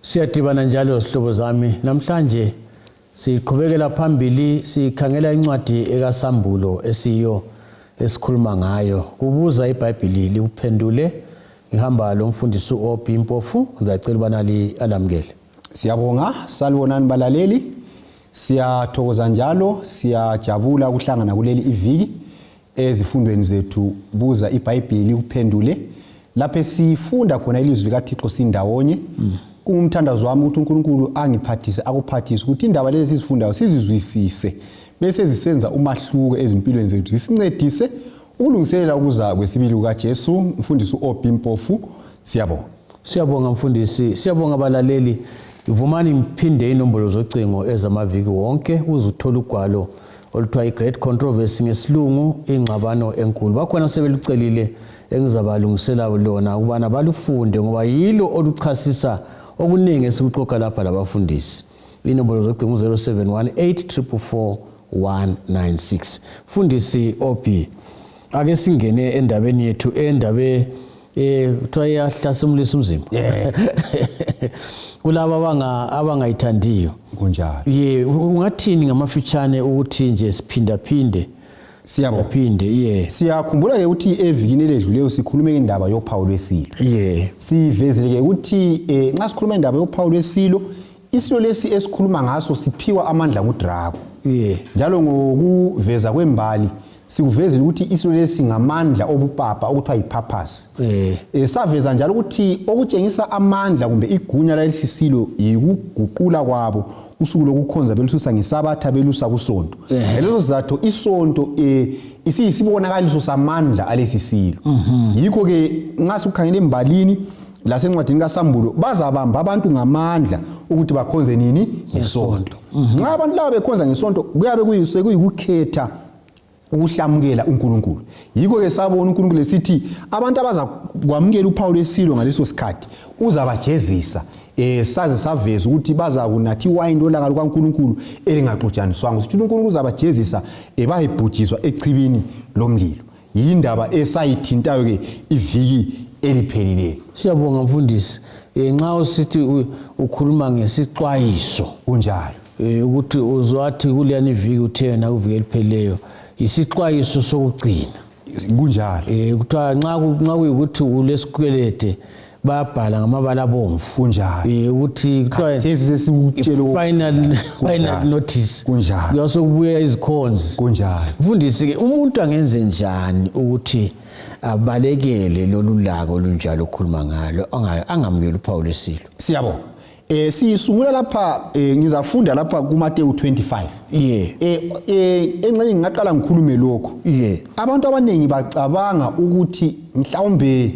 Siyadibana njalo zihlobo zami. Namhlanje siqhubekela phambili sikhangela incwadi ekaSambulo esiyo esikhuluma ngayo. Kubuza iBhayibhili likuphendule. Ngihamba lo mfundisi uOB Mpofu, ngiyacela ubana alamukele. Siyabonga, salibonani balaleli. Siyathokoza njalo, siyajabula ukuhlangana kuleli iviki ezifundweni zethu buza iBhayibhili likuphendule lapho esifunda khona ilizwi likaThixo sindawonye. Kungumthandazo wami ukuthi uNkulunkulu angiphathise akuphathise ukuthi indaba lezi esizifundayo sizizwisise bese zisenza umahluko ezimpilweni zethu zisincedise ukulungiselela ukuza kwesibili kukaJesu. Mfundisi uOB Mpofu, siyabonga. Siyabonga mfundisi, siyabonga abalaleli. Vumani ngiphinde inombolo zocingo ezamaviki wonke uze uthole ugwalo oluthiwa i-Great Controversy ngesilungu, ingxabano enkulu. Bakhona sebelucelile engizabalungisela lona ukubana balufunde ngoba yilo oluchasisa okuningi esikuxoxa lapha labafundisi. Inombolo zocingo 0718 444 196. Mfundisi OB, ake singene endabeni yethu, endabe kuthiwa iyahlasimulisa umzimba kulabo abangayithandiyo. Kunjalo. Ye, ungathini ngamafitshane ukuthi nje siphindaphinde? Siyabonga. Phinde, ye. Siyakhumbula ke ukuthi evikini eledluleyo sikhulume indaba yophawu lwesilo. Ye. Sivezile ke ukuthi nxa sikhuluma indaba yophawu lwesilo, isilo lesi esikhuluma ngaso siphiwa amandla nguDrago. Ye. Njalo ngokuveza kwembali sikuvezile ukuthi isilo lesi ngamandla obupapa okuthiwa yipapas. Saveza njalo ukuthi okutshengisa amandla kumbe igunya lalesi silo yikuguqula kwabo usuku lokukhonza belususa ngesabatha belusa kusonto. Ngaleso sizatho isonto isiyisibonakaliso samandla alesi silo. Yikho ke nxa sikukhangela embalini lasencwadini kaSambulo bazabamba abantu ngamandla ukuthi bakhonze nini ngesonto. Nxa abantu laba bekhonza ngesonto kuyabe kuyikukhetha ukuhlamukela uNkulunkulu. Yikho ke sabona uNkulunkulu esithi abantu abazakwamukela uphawu lwesilo ngaleso sikhathi uzabajezisa. Saze saveza ukuthi bazakunatha iwayini lolaka lukaNkulunkulu elingaxutshaniswanga. Sithi uNkulunkulu uzabajezisa bayibhujiswa echibini lomlilo. Yindaba esayithintayo ke iviki eliphelileyo. Siyabonga mfundisi. Nxa usithi ukhuluma ngesixwayiso. Kunjalo. Ukuthi uzwathi kuleyani iviki uthe yena kuviki eliphelileyo isixwayiso sokugcina. Kunjalo. Kuthiwa nxa kuyikuthi ulesikwelede bayabhala ngamabala abomvu. Kunjalo. Ukuthi kuthiwa Khathesi sesikutshela final notice. Kunjalo. Kuyasokubuya izikhonzi. Kunjalo. Mfundisi ke umuntu angenze njani ukuthi abalekele lolu laka olunjalo okhuluma ngalo angamukeli uphawu lwesilo? Siyabonga. Siyisungula lapha ngizafunda lapha kuMateyu 25. Ye. Engxenye ngingaqala ngikhulume lokho. Ye. Abantu abaningi bacabanga ukuthi mhlawumbe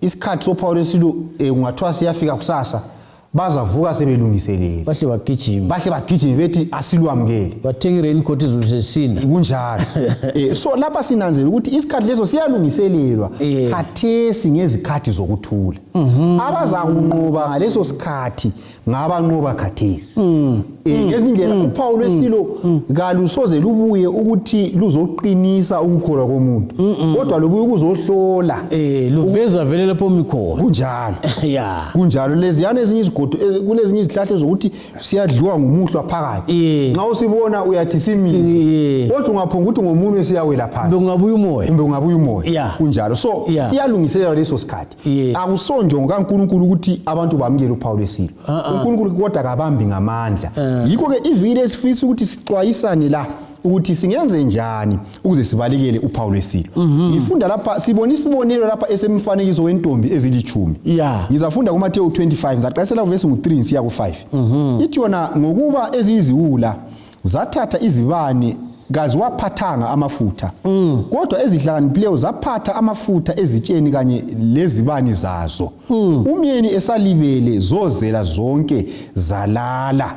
isikhathi sophawu lwesilo kungathiwa siyafika kusasa bazavuka sebelungiselele. Bahle bagijime. Bahle bagijime bethi asilwamukele. Bathenga i-raincoat izulu sesina. Kunjalo. So lapha sinanzela ukuthi isikhathi leso siyalungiselelwa khathesi ngezikhathi zokuthula. Abazakunqoba ngaleso sikhathi ngabanqoba khathesi. Ngezinye indlela uphawu lwesilo kalusoze lubuye ukuthi luzoqinisa ukukholwa komuntu, kodwa lubuye ukuzohlola. Luveza vele lapho omi khona. Kunjalo. Ya. Kunjalo. Leziyana ezinye izigodo, kulezinye izihlahla zokuthi siyadliwa ngumuhlwa phakathi. Nxa usibona uyathi simile. Kodwa ungaphonga ukuthi ngomunwe siyawela phansi. Kumbe ungabuya umoya. Kumbe ungabuya umoya. Kunjalo. So siyalungiselelwa leso sikhathi. Akusonjongo kaNkulunkulu ukuthi abantu bamukele uphawu lwesilo. uNkulunkulu kodwa kabambi ngamandla. Yikho ke iviki esifisa ukuthi sixwayisane la ukuthi singenze njani ukuze sibalekele uphawu lwesilo. Ngifunda lapha sibona isibonelo lapha esemfanekiso wentombi ezilitshumi. Ngizafunda kuMateyu 25 ngizaqalisela kuvesi ngu3 ngisiya ku5. Ithi yona ngokuba eziyiziwula zathatha izibane kaziwaphathanga amafutha, kodwa ezihlakaniphileyo zaphatha amafutha ezitsheni kanye lezibani zazo. Umyeni esalibele zozela zonke zalala.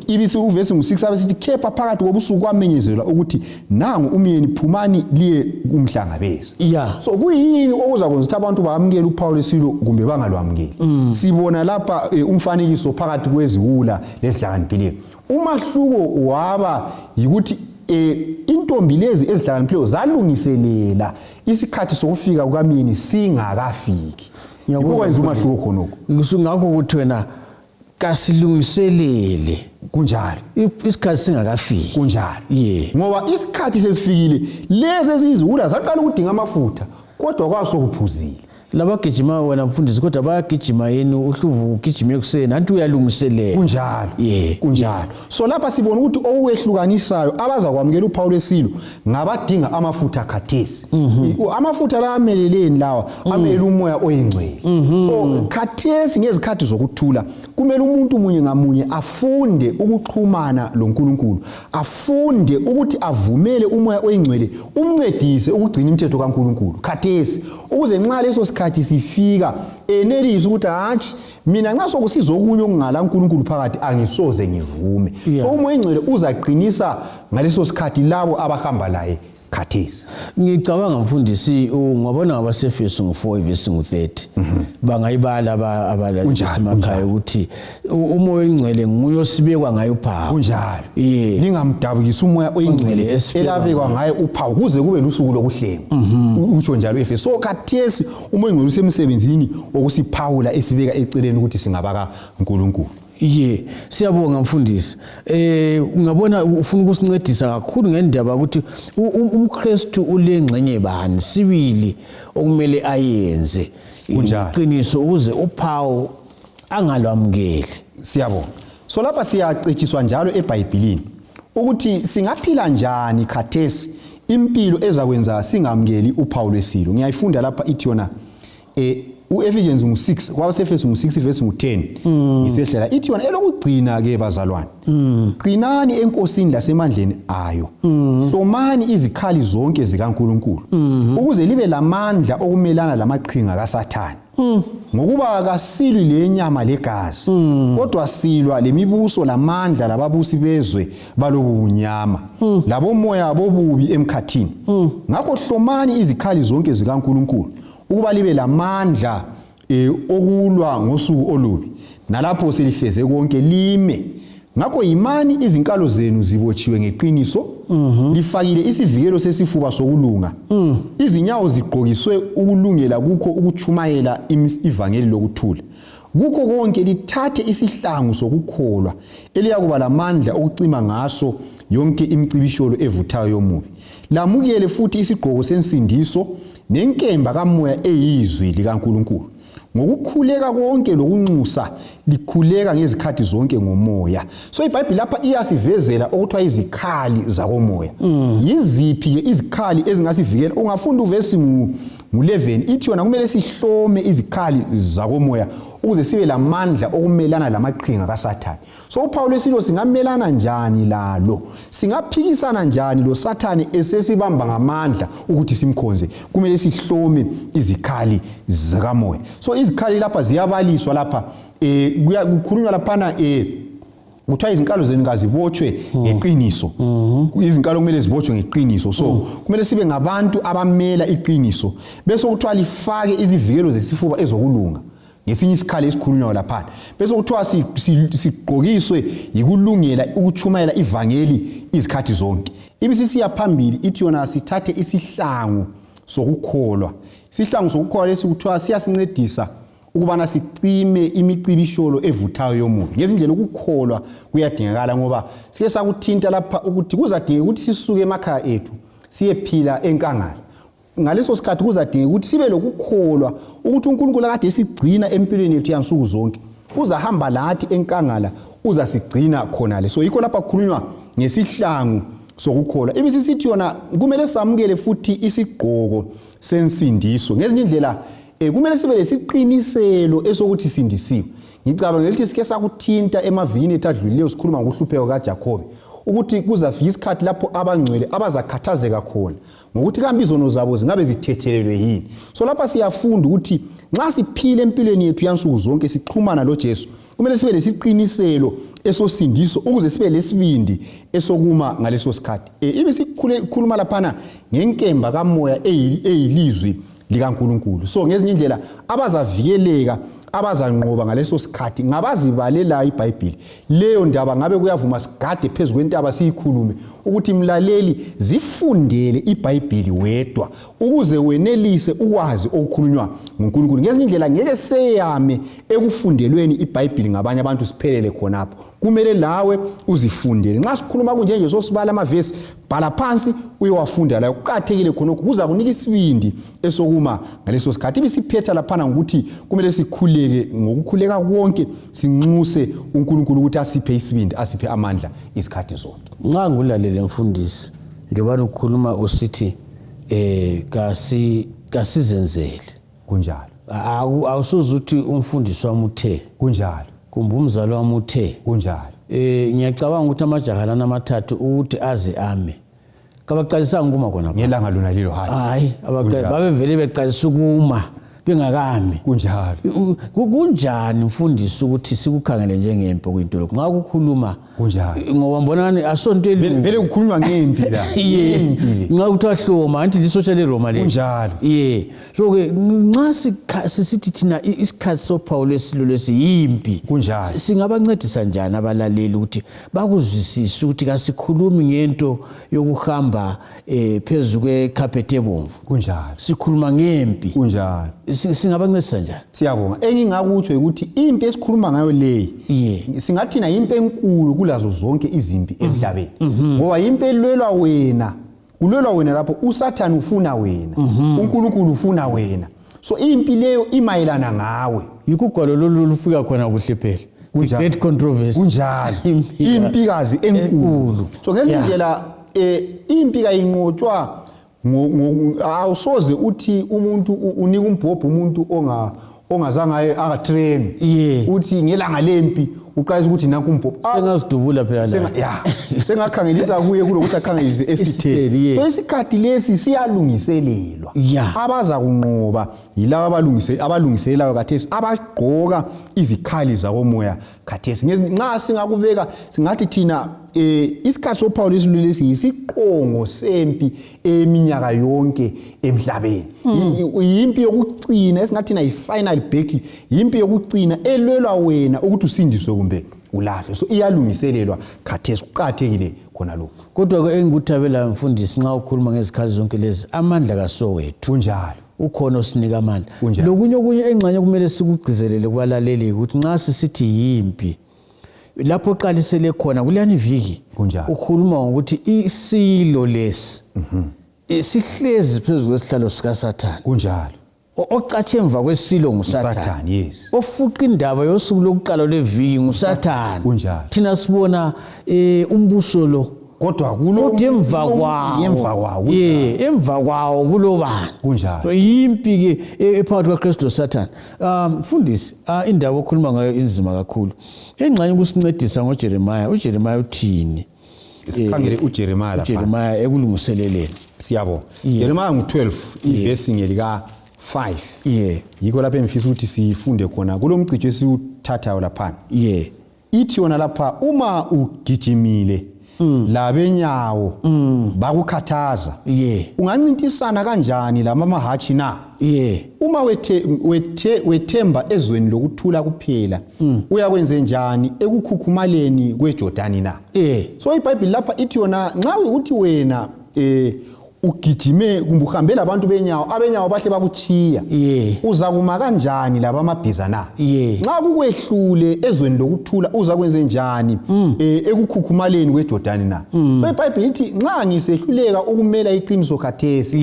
Ibisi uvesi ngu6 abesithi khepha phakathi kobusuku kwamenyezelwa ukuthi nangu umyeni, phumani liye kumhlangabeza. So kuyini okuzakwenza ukuthi abantu bamukele uphawu lwesilo kumbe bangalwamukeli? Sibona lapha umfanekiso phakathi kweziwula lezihlakaniphileyo. Umahluko waba yikuthi intombi lezi ezihlakaniphileyo zalungiselela isikhathi sokufika kukamyeni singakafiki. Yikho kwenza umahluko khonokho. Ngakho ukuthi wena Kasilungiselele. Kunjalo. Isikhathi singakafiki. Kunjalo. Yeah. Ngoba isikhathi sesifikile, lezi eziyiziwula zaqala ukudinga amafutha, kodwa kwasokuphuzile. Labagijima wena mfundisi, kodwa bayagijima yini? Uhluvu ugijima ekuseni, anti uyalungiselela. Kunjalo. Yeah. Kunjalo. So lapha sibona ukuthi okwehlukanisayo abazakwamukela uphawu lwesilo ngabadinga amafutha khathesi. Amafutha la ameleleni lawa? Amelele umoya oyingcwele. So khathesi ngezikhathi zokuthula kumele umuntu munye ngamunye afunde ukuxhumana loNkulunkulu, afunde ukuthi avumele umoya oyingcwele umncedise ukugcina imithetho kaNkulunkulu khathesi, ukuze nxa leso sikhathi sifika enelise ukuthi hatshi, mina nxa sokusiza okunye okungala uNkulunkulu phakathi angisoze ngivume. So umoya oyingcwele uzaqinisa ngaleso sikhathi labo abahamba laye khathesi. Ngicabanga mfundisi, ungabona ngabaseFesu ngu-4 ivesi ngu-30, bangayibala abalasemakhaya ukuthi umoya oyingcwele nguye osibekwa ngayo uphawu. Kunjalo. Yeah. Lingamdabukisi umoya oyingcwele Ongcwele esibekwa elabekwa ngaye uphawu kuze kube lusuku lokuhlengwa. Utsho njalo Efesu. So khathesi umoya oyingcwele usemsebenzini wokusiphawula, esibeka eceleni ukuthi singabaka uNkulunkulu. Ye, siyabonga mfundisi. Ungabona ufuna ukusincedisa kakhulu ngendaba ukuthi umKristu ulengxenye bani sibili okumele ayenze. Kunjalo. Iqiniso ukuze uphawu angalwamukeli. Siyabonga. So lapha siyacetshiswa njalo eBhayibhilini ukuthi singaphila njani khathesi impilo ezakwenza singamukeli uphawu lwesilo. Ngiyayifunda lapha, ithi yona uEphesians ngu6, kwabaseFesu ngu6 verse ngu10, ngisehlela, ithi yona elokugcina ke bazalwane, qinani enkosini lasemandleni ayo, hlomani izikhali zonke zikaNkuluNkulu ukuze libe lamandla okumelana lamaqhinga kaSathane, ngokuba kasilwi lenyama legazi, kodwa silwa lemibuso lamandla lababusi bezwe balobu bunyama labomoya bobubi emkhathini. Ngakho hlomani izikhali zonke zikaNkuluNkulu ukuba libe lamandla okulwa ngosuku olubi, nalapho selifeze konke lime. Ngakho yimani izinkalo zenu zibotshiwe ngeqiniso, lifakile isivikelo sesifuba sokulunga, izinyawo zigqokiswe ukulungela kukho ukutshumayela ivangeli lokuthula. Kukho konke lithathe isihlangu sokukholwa eliyakuba lamandla okucima ngaso yonke imicibisholo evuthayo yomubi. Lamukele futhi isigqoko sensindiso nenkemba kamoya eyizwi likaNkulunkulu. Ngokukhuleka konke lokunxusa likhuleka ngezikhathi zonke ngomoya. So iBhayibheli lapha iyasivezela okuthiwa izikhali zakomoya. Yiziphi ke izikhali ezingasivikela? Ungafunda uvesi ngu-11, ithi yona kumele sihlome izikhali zakomoya ukuze sibe lamandla okumelana lamaqhinga kaSathane. So uphawu lwesilo singamelana njani lalo? Singaphikisana njani lo Sathane esesibamba ngamandla ukuthi simkhonze? Kumele sihlome izikhali zakamoya. So izikhali lapha ziyabaliswa lapha, kukhulunywa laphana, kuthiwa izinkalo zenu kazibotshwe ngeqiniso. Izinkalo kumele zibotshwe ngeqiniso. So kumele sibe ngabantu abamela iqiniso. Bese kuthiwa lifake izivikelo zesifuba ezokulunga, ngesinye isikhali esikhulunywayo laphana. Bese kuthiwa sigqokiswe yikulungela ukutshumayela ivangeli izikhathi zonke. Ibisisiya phambili ithi yona sithathe isihlangu sokukholwa. Isihlangu sokukholwa lesi kuthiwa siyasincedisa ukubana sicime imicibisholo evuthayo yomubi. Ngezindlela ukukholwa kuyadingakala, ngoba sike sakuthinta lapha ukuthi kuzadingeka ukuthi sisuke emakhaya ethu siyephila enkangala. Ngaleso sikhathi kuzadingeka ukuthi sibe lokukholwa ukuthi uNkulunkulu akade esigcina empilweni yethu yansuku zonke uzahamba lathi enkangala, uzasigcina khonale. So yikho lapha kukhulunywa ngesihlangu sokukholwa. Ibisisithi yona kumele samukele futhi isigqoko sensindiso. Ngezinye indlela kumele sibe lesiqiniselo esokuthi sindisiwe. Ngicabanga ukuthi sike sakuthinta emavikini ethu adlulileyo sikhuluma ngokuhlupheka kaJakobe, ukuthi kuzafika isikhathi lapho abangcwele abazakhathazeka khona ngokuthi kambe izono zabo zingabe zithethelelwe yini. So lapha siyafunda ukuthi nxa siphila empilweni yethu yansuku zonke sixhumana loJesu, kumele sibe lesiqiniselo esosindiso ukuze sibe lesibindi esokuma ngaleso sikhathi. Ibe sikhuluma laphana ngenkemba kamoya eyilizwi likaNkulunkulu. So ngezinye indlela abazavikeleka, abazanqoba ngaleso sikhathi ngabazibalelayo iBhayibhili. Leyo ndaba ngabe kuyavuma sigade phezu kwentaba siyikhulume, ukuthi mlaleli zifundele iBhayibhili wedwa ukuze wenelise ukwazi okukhulunywa nguNkulunkulu. Ngezinye indlela ngeke seyame ekufundelweni iBhayibhili ngabanye abantu siphelele khonapho, kumele lawe uzifundele. Nxa sikhuluma kunje nje sosibala amavesi, bhala phansi uyewafunda layo, kuqakathekile khonokho, kuza kunika isibindi esokuma ngaleso sikhathi. Ibisiphetha laphana ngokuthi kumele sikhuleke ngokukhuleka konke, sinxuse uNkulunkulu ukuthi asiphe isibindi, asiphe amandla izikhathi zonke. Nxa ngulalele mfundisi, njengoba ukhuluma usithi kasizenzele. Kunjalo. Awusuze uthi umfundisi wami uthe. Kunjalo. Kumbe umzali wami uthe. Kunjalo. Ngiyacabanga ukuthi amajaha lana amathathu ukuthi aze ame. Kabaqalisanga ukuma khona. Ngelanga lona lelo hayi. Hayi, babevele beqalisa ukuma bengakami. Kunjalo. Kunjani mfundisi ukuthi sikukhangele njengempi kuyinto lokhu? Nxa kukhuluma kunjalo. Ngoba mbona ngani asonto elungu. Vele kukhulunywa ngempi la. Impi. Nxa kuthiwa hloma anti lisotsha leRoma le. Kunjalo. Ye. So ke nxa sisithi thina isikhathi sophawu lwesilo lesi yimpi. Kunjalo. Singabancedisa njani abalaleli ukuthi bakuzwisise ukuthi kasikhulumi ngento yokuhamba phezu kwecarpet ebomvu. Kunjalo. Sikhuluma ngempi. Kunjalo. Singabancedisa njani? Siyabonga. Engingakutsho ukuthi impi esikhuluma ngayo leyi singathina impi enkulu kulazo zonke izimpi emhlabeni. Ngoba impi elwelwa wena, kulwelwa wena lapho uSathane ufuna wena, uNkulunkulu ufuna wena. So impi leyo imayelana ngawe. Yikho ugwalo lolu lufika khona kuhle phela. Great controversy. Kunjalo. Impikazi enkulu. So ngenye indlela impi kayinqotshwa awusoze uthi umuntu unika umbhobho umuntu ongazange aye akatrain. Uthi ngelanga lempi uqalisa ukuthi nanku umbhobho. Sengazidubula phela la. Sengakhangelisa kuye kulokuthi akhangelise esitheni. So isikhathi lesi siyalungiselelwa. Abaza kunqoba yilaba abalungiselayo khathesi, abagqoka izikhali zakomoya khathesi. Nxa singakubeka singathi thina isikhathi sophawu lwesilo lesi yisiqongo sempi eminyaka yonke emhlabeni. Yimpi yokucina esingathi thina yi-final battle, yimpi yokucina elwelwa wena ukuthi usindiswe kumbe ulahlwe. So iyalungiselelwa khathesi, kuqakathekile khona lokho. Kodwa ke engikuthabelayo mfundisi nxa ukhuluma ngezikhali zonke lezi, amandla kasowethu. Kunjalo. Ukhona osinika amandla. Lokunye okunye engxenye kumele sikugcizelele kubalaleli ukuthi nxa sisithi yimpi, lapho oqalisele khona kuleyani viki ukhuluma ngokuthi isilo lesi sihlezi phezu kwesihlalo sikaSathane. Kunjalo. Ocatshe emva kwesilo nguSathane. Yes. Ofuqa indaba yosuku lokuqala lweviki nguSathane. Kunjalo. Thina sibona umbuso lo kodwa kulo emva kwawo, emva kwawo, emva kwawo kulobani. Kunjalo. So yimpi ke ephakathi kwaKristu noSathane. Mfundisi, indaba okhuluma ngayo inzima kakhulu. Engxenye ukusincedisa ngoJeremiah, uJeremiah uthini? Sikhangele uJeremiah lapha. uJeremiah ekulungiseleleni. Siyabonga. Jeremiah ngu-12 ivesi ngelika 5. Yikho lapha engifisa ukuthi sifunde khona kulomcijo esiwuthathayo laphana. Ithi yona lapha uma ugijimile labenyawo bakukhathaza, ungancintisana kanjani lamamahatshi na? Uma wethemba ezweni lokuthula kuphela, uyakwenze njani ekukhukhumaleni kweJordani na? So iBhayibheli lapha ithi yona nxa ukuthi wena ugijime kumbe uhambe labantu benyawo, abenyawo bahle bakuchiya, uza kuma kanjani laba amabhiza na? Nxa kukwehlule ezweni lokuthula, uza kwenze njani ekukhukhumaleni kweJordani na? So iBhayibheli ithi nxa ngisehluleka ukumela iqiniso khathesi,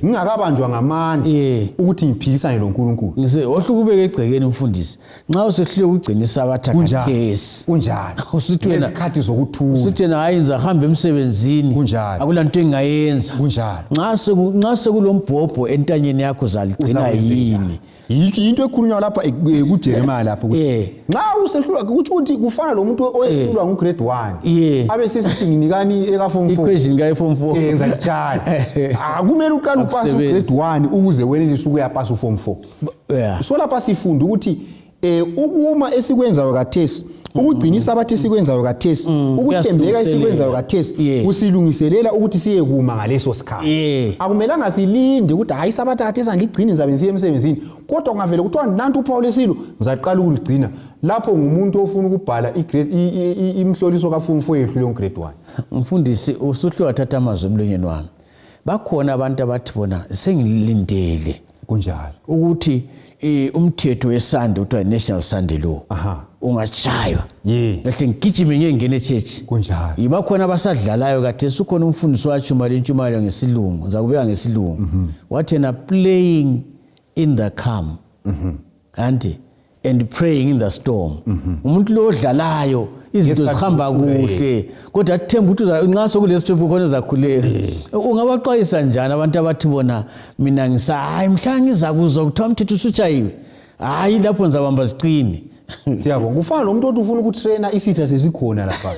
ngingakabanjwa ngamandla ukuthi ngiphikisane loNkulunkulu. Ngise ohlukubeke egcekeni mfundisi, nxa usehluleka ukugcina isabatha khathesi. Kunjalo. Usithi wena izikhathi zokuthula. Usithi wena hayi ngizahamba emsebenzini. Kunjalo. Akula nto engingayenza. Kunjalo. Nxa sekulombhobho entanyeni yakho zaligcina yini? Yinto ekhulunywa lapha kuJeremiah lapho ukuthi nxa usehlulwa kuthi ukuthi kufana lomuntu oyehlulwa ngugrade 1 abe sesithi nginikani eka form 4, equation ka form 4, ngizayitshaya. Akumele uqale upase ugrade 1 ukuze wenelise ukuyapasa uform 4. So lapha sifunda ukuthi ukuma esikwenzayo khathesi, ukugcinisa abathi esikwenzayo khathesi, ukuthembeka esikwenzayo khathesi, kusilungiselela ukuthi siye kuma ngaleso sikhathi. Akumelanga silinde ukuthi hayi sabatha khathesi andigcini ngizabe ngisiye emsebenzini, kodwa kungavele kuthiwa nantu uphawu lesilo ngizaqala ukuligcina. Lapho ngumuntu ofuna ukubhala imhloliso kaform 4 yehlule ugrade 1. Mfundisi, usuhle wathatha amazwi emlonyeni wami. Bakhona abantu abathi bona sengilindele Kunjalo. ukuthi Umthetho weSunday kuthiwa National Sunday Law. Ungatshaywa. Kahle ngigijime ngiyengena echechi. Kunjalo. Yibakhona abasadlalayo khathesi, ukhona umfundisi watshumayela intshumayelo ngesilungu, ngizakubeka ngesilungu. Wathi yena playing in the calm. Anti and praying in the storm. Umuntu lo odlalayo izinto Ngesikhathi zihamba sokuthula, kuhle, kodwa athemba ukuthi nxa sokulesithupha khona uzakhuleka. Ungabaxwayisa njani abantu abathi bona mina ngisa hayi mhla ngizakuzwa kuthiwa umthetho usutshayiwe, hayi lapho ngizabamba ziqine? Siyabonga. Kufana nomuntu othi ufuna ukutraina isitha sesikhona lapha,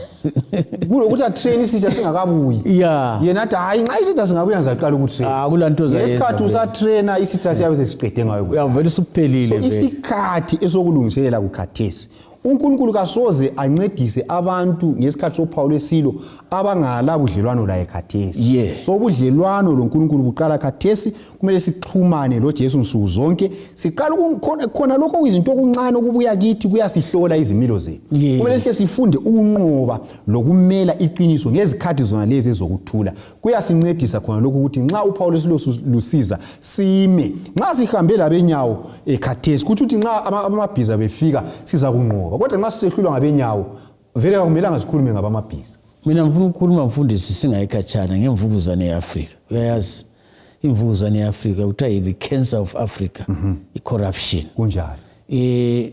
kulokuthi atrain isitha singakabuyi. Yena athi hayi, nxa isitha singabuya ngizaqala ukutraina. Ah, kulanto ozayenza Ngesikhathi vele. usatraina, isitha siyabe sesiqede ngayo kuhle. Uyavele usuphelile So vele. isikhathi esokulungiselela kukhathesi. UNkulunkulu kasoze ancedise abantu ngesikhathi sophawu lwesilo abangala budlelwano laye khathesi. So ubudlelwano loNkulunkulu buqala khathesi. Kumele sixhumane loJesu nsuku zonke. Siqala khona lokho kuyizinto okuncane okubuya kithi kuyasihlola izimilo zethu. Kumele sihle sifunde ukunqoba lokumela iqiniso ngezikhathi zona lezi ezokuthula. Kuyasincedisa khona lokhu ukuthi nxa uphawu lwesilo lusiza sime. Nxa sihambe labenyawo khathesi, kuthi ukuthi nxa amabhiza befika siza kunqoba, kodwa nxa sisehlulwa ngabenyawo vele kakumelanga sikhulume ngabamabhiza. Mina ngifuna ukukhuluma, mfundisi, singayikhatshana, ngemvukuzane ye-Afrika. Uyayazi imvukuzane ye-Afrika kuthiwa yi-the cancer of Africa, i-corruption.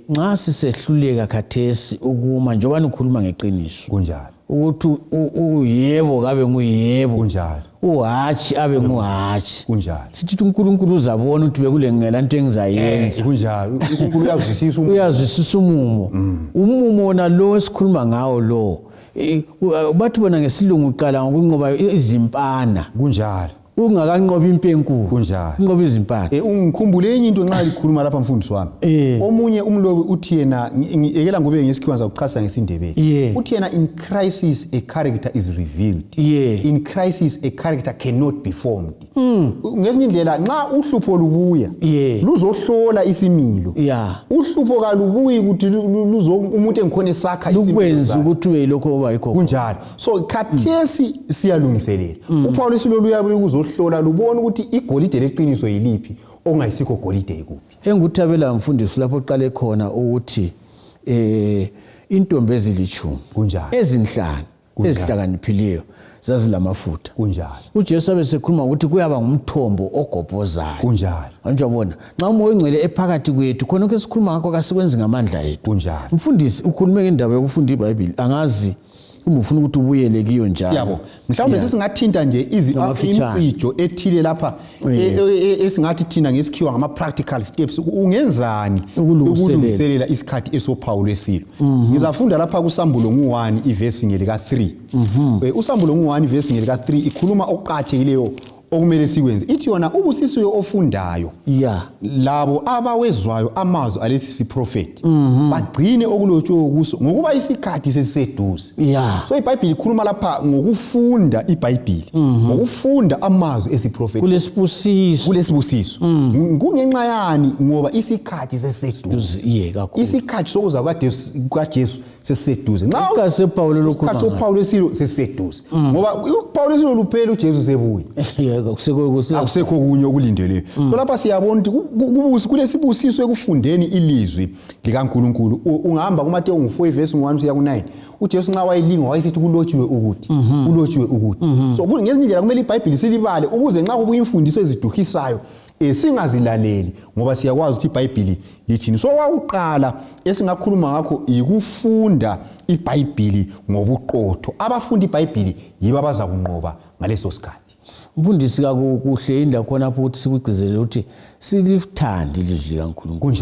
Nxa sisehluleka khathesi ukuma njengoba nikhuluma ngeqiniso, ukuthi uyebo kabe nguyebo, uhatshi abe nguhatshi, sithi ukuthi uNkulunkulu uzabona ukuthi bekulengela nto engizayenza. Kunjalo. UNkulunkulu uyazwisisa umumo. Uyazwisisa umumo. Umumo wona lo esikhuluma ngawo lo, bathi bona ngesilungu uqala ngokunqoba izimpana. Ungakanqobi impi enkulu. Unqoba izimpana. Ungikhumbule enye into nxa likhuluma lapha, mfundisi wami. Omunye umlobi uthi yena, ekela ngube ngesikhiwa, ngizakuchasisa ngesiNdebele. Uthi yena, in crisis a character is revealed. In crisis a character cannot be formed. Ngezinye indlela nxa uhlupho lubuya, luzohlola isimilo. Uhlupho kalubuyi ukuthi umuntu engikhona esakha isimilo Lukwenza sakhe. ukuthi ube yilokho oba yikho. Kunjalo. So khathesi siyalungiselela. UPaul isilo luyabuya ukuzohlola, lubona ukuthi igolide leqiniso yiliphi, ongayisikho golide yikuphi. Engikuthabela, mfundisi, lapho uqale khona ukuthi intombi ezilitshumi, ezinhlanu ezihlakaniphileyo zazilamafutha. UJesu abe sekhuluma ukuthi kuyaba ngumthombo ogobhozayo. Anjabona nxa uMoya oNgcwele ephakathi kwethu, khona lokho esikhuluma ngakho kasikwenzi ngamandla ethu. Mfundisi, ukhulume ngendaba yokufunda iBhayibhili, angazi uma ufuna ukuthi ubuyele kiyo njalo. Siyabonga. Mhlawumbe sesingathinta nje Ngamafitshane. imicijo ethile lapha, esingathi thina ngesikhiwa ngama practical steps, ungenzani Ukulungiselela. ukulungiselela isikhathi esophawu lwesilo. Ngizafunda lapha kuSambulo ngu1 ivesi ngelika 3. USambulo ngu1 ivesi ngelika 3 ikhuluma okuqakathekileyo okumele sikwenze. Ithi yona, ubusisiwe ofundayo labo abawezwayo amazwi alesi siprofeti, bagcine okulotshiweyo kuso, ngokuba isikhathi sesiseduze. So iBhayibhili ikhuluma lapha ngokufunda iBhayibhili, ngokufunda amazwi esiprofeti. Kulesibusiso. Kulesibusiso. Kungenxa yani? Ngoba isikhathi sesiseduze. Ye, kakhulu. Isikhathi sokuza kukaJesu sesiseduze. Nxa Isikhathi sephawu lolu isikhathi khuluma sophawu lwesilo sesiseduze, ngoba uphawu lwesilo luphela uJesu sebuya. Yebo, Akusekho kunye okulindelweyo. So lapha siyabona ukuthi kulesibusiso ekufundeni ilizwi likaNkulunkulu. Ungahamba kuMateyu ngu4 ivesi ngu1 usiya ku9, uJesu nxa wayelingwa wayesithi kulotshiwe ukuthi, kulotshiwe ukuthi. So ngezinye indlela kumele iBhayibhili silibale ukuze nxa kubuya imfundiso eziduhisayo singazilaleli, ngoba siyakwazi ukuthi iBhayibhili lithini. So kwakuqala esingakhuluma ngakho yikufunda iBhayibhili ngobuqotho. Abafunda iBhayibhili yibo abaza kunqoba ngaleso sikhathi. Mfundisi, kakuhle indawo khonapho ukuthi sikugcizelele ukuthi silithande ilizwi likaNkulunkulu.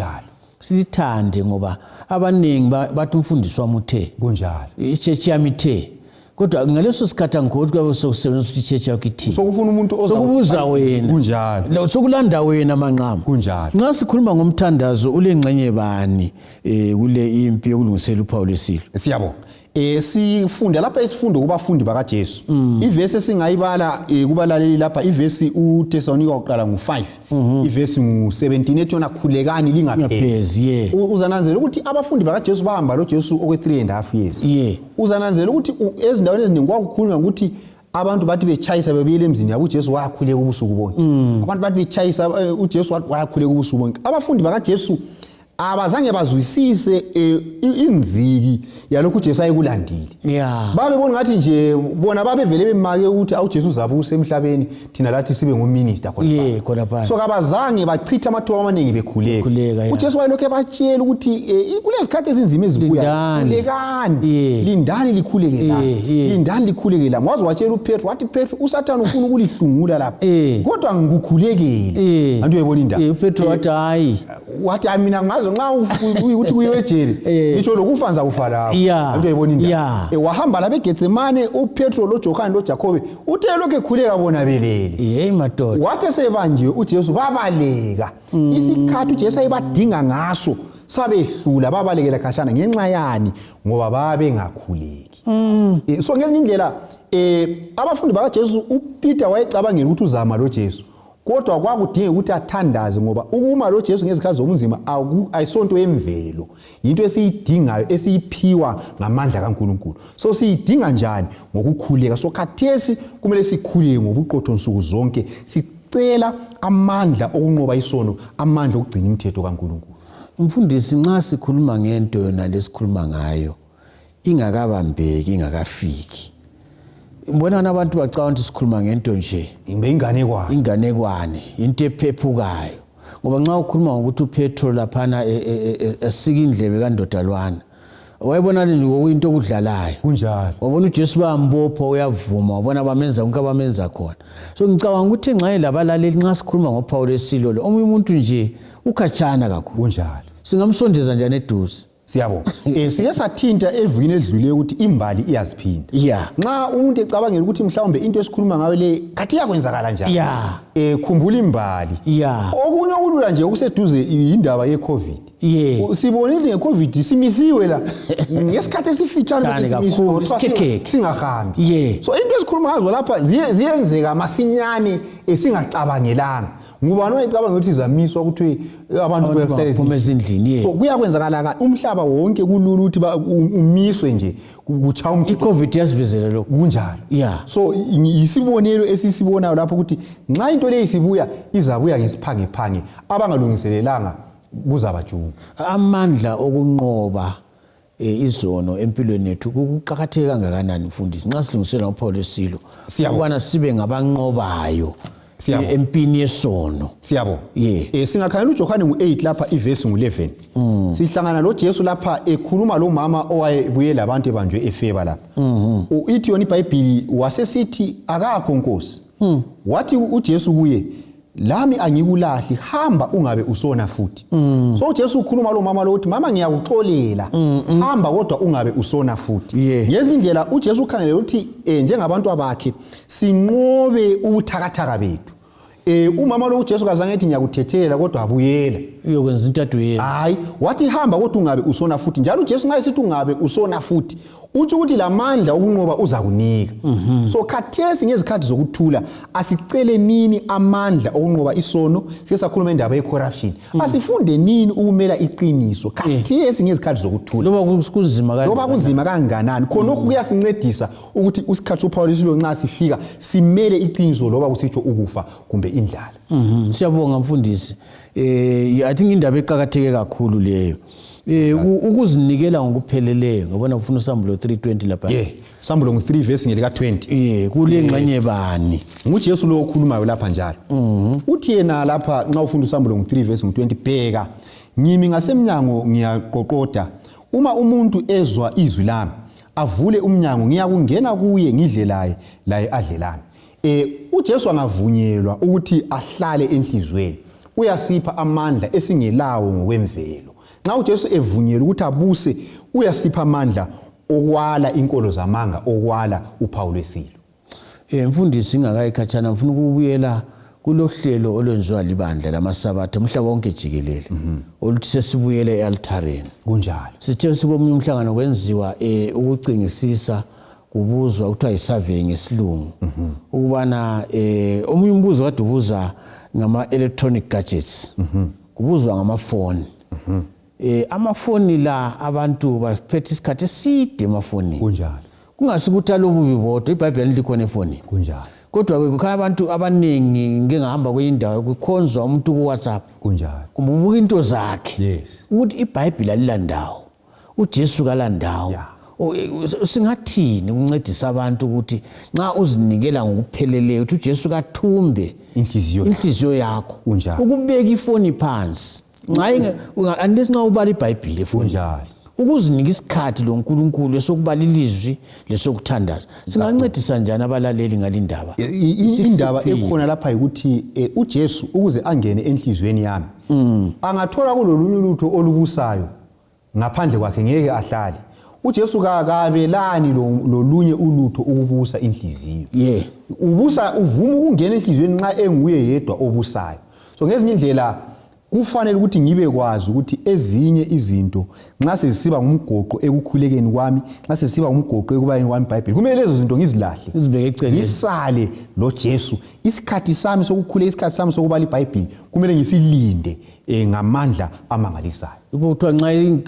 Silithande, ngoba abaningi bathi umfundisi wami uthe. Ichechi yami ithe. Kodwa ngaleso sikhathi angikho ukuthi kuyabe sokusebenzisa ukuthi ichechi yakho ithini. Sokufuna umuntu oza Sokubuza wena. Sokulanda wena manqamu. Nxa sikhuluma ngomthandazo, ulengxenye bani kule impi yokulungisela uphawu lwesilo? Siyabonga. Sifunda lapha isifundo kubafundi bakaJesu. Ivesi esingayibala kubalaleli lapha, ivesi uThesalonika uqala ngu5, ivesi ngu17, ethi yona khulekani lingaphezi. Lingaphezi, yeah. Uzananzelela ukuthi abafundi bakaJesu bahamba loJesu okwe 3.5 years. Uzananzelela ukuthi ezindaweni eziningi kwakukhulunywa ukuthi Abantu bathi betshayisa bebuyela emzini yabo, uJesu wayakhuleka ubusuku bonke. Abantu bathi betshayisa, uJesu wayakhuleka ubusuku bonke. Abafundi bakaJesu abazange bazwisise inziki yalokhu uJesu ayekulandile. Babebona ngathi nje bona babevele bemake ukuthi awuJesu uzabusa emhlabeni, thina lathi sibe nguminister khona. So kabazange bachitha amathuba amaningi bekhuleka. UJesu wayelokhu ebatshela ukuthi kulezikhathi ezinzima ezibuya, khulekani, lindani likhuleke la, lindani likhuleke la. Waze watshela uPetro, wathi Petro, uSathane ufuna ukulihlungula lapha, kodwa ngikukhulekele. Anti uyayibona indaba. UPetro wathi hayi, wathi hayi mina ngazo nxa ukuthi kuyiwe ejele ngitsho lokufa ngizakufa lapho. Anti uyayibona indaba. Wahamba lapha eGetsemane uPetro loJohane loJakobe, uthe lokhu ekhuleka bona belele. Hey madoda. Wathi sebanjiwe uJesu babaleka. Isikhathi uJesu ayebadinga ngaso sabehlula, babalekela khashana. Ngenxa yani? Ngoba babengakhuleki. So ngezinye indlela abafundi bakaJesu, uPeter wayecabangela ukuthi uzama lo Jesu, kodwa kwakudingeka ukuthi athandaze, ngoba ukuma lo Jesu ngezikhathi zobunzima ayisonto yemvelo, yinto esiyidingayo, esiyiphiwa ngamandla kaNkulunkulu. So siyidinga njani? Ngokukhuleka. So khathesi kumele sikhuleke ngobuqotho nsuku zonke, sicela amandla okunqoba isono, amandla okugcina imithetho kaNkulunkulu. Mfundisi, nxa sikhuluma ngento yona lesikhuluma ngayo ingakabambeki, ingakafiki, mbona abantu bacabanga ukuthi sikhuluma ngento nje inganekwane, inganekwane, into ephephukayo. Ngoba nxa ukhuluma ngokuthi uPetro laphana esika indlebe kandodalwana, wayebona nje okuyinto okudlalayo. Kunjalo. Wabona uJesu bayambopha, uyavuma, wabona bamenza konke abamenza khona. So ngicabanga ukuthi ngxenye labalaleli nxa sikhuluma ngophawu lwesilo lo, omunye umuntu nje ukhatshana kakhulu. Kunjalo. Singamsondeza njani eduze? Siyabonga. Sike sathinta evini edlule ukuthi imbali iyaziphinda. Nxa umuntu ecabangela ukuthi mhlawumbe into esikhuluma ngayo le khathi iyakwenzakala njani? Khumbula imbali. Okunye okulula nje okuseduze indaba ye-COVID. Sibonile nge-COVID simisiwe la ngesikhathi esifitshane simisiwe singahambi. So into esikhuluma ngazo lapha ziyenzeka masinyane esingacabangelanga. Ngubani oyicabanga ukuthi izamiswa ukuthi abantu baphuma ezindlini? So kuyakwenzakala umhlaba wonke, kulula ukuthi umiswe nje kutsha umthetho. I-COVID yasivezela lokho. Kunjalo. So yisibonelo esisibonayo lapho ukuthi nxa into leyi sibuya, izabuya ngesiphangephange, abangalungiselelanga kuzabajuma. Amandla okunqoba izono empilweni yethu kuqakatheke kangakanani, mfundisi, nxa silungisela ngophawu lwesilo, ukubana sibe ngabanqobayo empini yesono? Siyabonga. Singakhangela uJohane ngu-8 lapha, ivesi ngu-11. Sihlangana loJesu lapha ekhuluma lo mama owayebuye labantu ebanjwe efeba lapha. Ithi yona iBhayibhili, wasesithi akakho Nkosi. Wathi uJesu kuye, lami angikulahli, hamba ungabe usona futhi. So uJesu ukhuluma lo mama lo uthi, mama ngiyakuxolela, hamba kodwa ungabe usona futhi. Ngezinye indlela uJesu ukhangelele ukuthi njengabantu abakhe sinqobe ubuthakathaka bethu. Umama lo uJesu kazange ethi ngiyakuthethelela kodwa abuyela uyokwenza into ade. Hayi, wathi hamba kodwa ungabe usona futhi. Njalo uJesu nxa esithi ungabe usona futhi, utsho ukuthi lamandla okunqoba uzakunika. So khathesi ngezikhathi zokuthula asicele nini amandla okunqoba isono. Sike sakhuluma indaba ye-corruption. Asifunde nini ukumela iqiniso khathesi ngezikhathi zokuthula, loba kunzima, loba kunzima kanganani. Khonokho kuyasincedisa ukuthi isikhathi sophawu lwesilo nxa sifika simele iqiniso, loba kusitsho ukufa kumbe indlala. Siyabonga mfundisi. I think indaba eqakatheke kakhulu leyo. Ukuzinikela ngokupheleleyo, ngabona ufuna uSambulo 3:20 lapha. Yeah, Sambulo ngu-3 verse ngelika 20. Kule ngxenye bani? NguJesu lo okhulumayo lapha njalo. Uthi yena lapha nxa ufunda uSambulo ngu-3 verse ngu-20, bheka ngimi ngasemnyango ngiyaqoqoda, uma umuntu ezwa izwi lami avule umnyango, ngiyakungena kuye ngidle laye, laye adle lami. uJesu angavunyelwa ukuthi ahlale enhliziyweni, uyasipha amandla esingelawo ngokwemvelo. Nxa uJesu evunyelwa ukuthi abuse, uyasipha amandla okwala inkolo zamanga, okwala uphawu lwesilo. Mfundisi, ingakayikhatshana ngifuna ukubuyela kulohlelo olwenziwa libandla lamaSabatha umhlaba wonke jikelele, oluthi sesibuyele e-altareni. Kunjalo. Sithe sikomunye umhlangano kwenziwa ukucingisisa, kubuzwa, kuthiwa yi-survey ngesilungu, ukubana omunye umbuzo kade ubuza ngama-electronic gadgets, kubuzwa ngamafoni. Amafoni la abantu baphethe isikhathi eside emafonini. Kunjalo. Kungasikuthi alobubi bodwa, iBhayibheli likhona efonini. Kunjalo. Kodwa-ke kukhaya abantu abaningi, ngike ngahamba kwenye indawo kukhonzwa umuntu ku-WhatsApp. Kunjalo. Kumbe ubuka into zakhe. Yes. Ukuthi iBhayibheli alilandawo. UJesu kalandawo. Yeah. Singathini ukuncedisa abantu ukuthi nxa uzinikela ngokupheleleyo ukuthi uJesu kathumbe inhliziyo inhliziyo yakho. Kunjalo. Ukubeka ifoni phansi. Nxa unless nxa ubala iBhayibheli efonini. Kunjalo. Ukuzinika isikhathi loNkulunkulu esokubala ilizwi lesokuthandaza. Singancedisa njani abalaleli ngalindaba? Indaba ekhona lapha ukuthi uJesu ukuze angene enhliziyweni yami angathola kulolunye ulutho olubusayo ngaphandle kwakhe ngeke ahlale. uJesu kakabelani lolunye ulutho ukubusa inhliziyo. Ubusa uvuma ukungena enhliziyweni nxa enguye yedwa obusayo. So ngezinye indlela kufanele ukuthi ngibe kwazi ukuthi ezinye izinto nxa sezisiba ngumgoqo ekukhulekeni kwami, nxa sezisiba ngumgoqo ekubaleni kwami iBhayibheli, kumele lezo zinto ngizilahle, ngizibeke eceleni, ngisale lo Jesu. Isikhathi sami sokukhuleka, isikhathi sami sokubala iBhayibheli kumele ngisilinde ngamandla amangalisayo.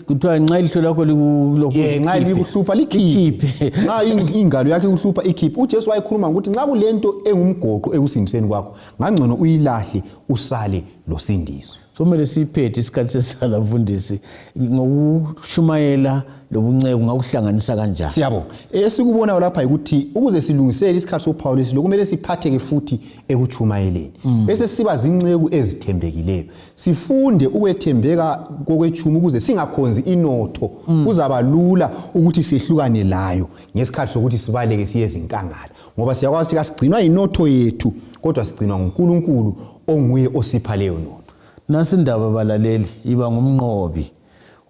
Kuthiwa nxa ilihlo lakho likulokhu, nxa likuhlupha likhiphe, nxa ingalo yakho ikuhlupha ikhiphe. uJesu wayekhuluma ngokuthi nxa kulento engumgoqo ekusindiseni kwakho, ngangcono uyilahle usale losindiso. Somele siphethe isikhathi sesala mfundisi ngokushumayela lobunceku ngakuhlanganisa kanjani? Siyabonga. Esikubonayo lapha ukuthi ukuze silungisele isikhathi sophawu lesilo kumele siphatheke futhi ekutshumayeleni. Bese siba zinceku ezithembekileyo. Sifunde ukwethembeka kokwetshumi ukuze singakhonzi inotho. Kuzaba lula ukuthi sehlukane layo ngesikhathi sokuthi sibaleke siye ezinkangala, ngoba siyakwazi ukuthi kasigcinwa inotho yethu kodwa sigcinwa nguNkulunkulu onguye osipha leyo notho. Nasi indaba balaleli, iba ngumnqobi.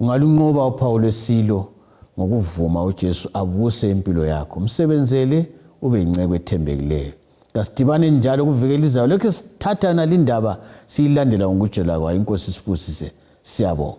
Ungalunqoba uphawu lwesilo ngokuvuma uJesu abuse impilo yakho. Umsebenzele ube yinceku ethembekileyo. Kasidibane njalo kuvikela izayo. Lokhu sithathana lindaba siyilandela ngokujela kwayo. Inkosi isibusise. Siyabonga.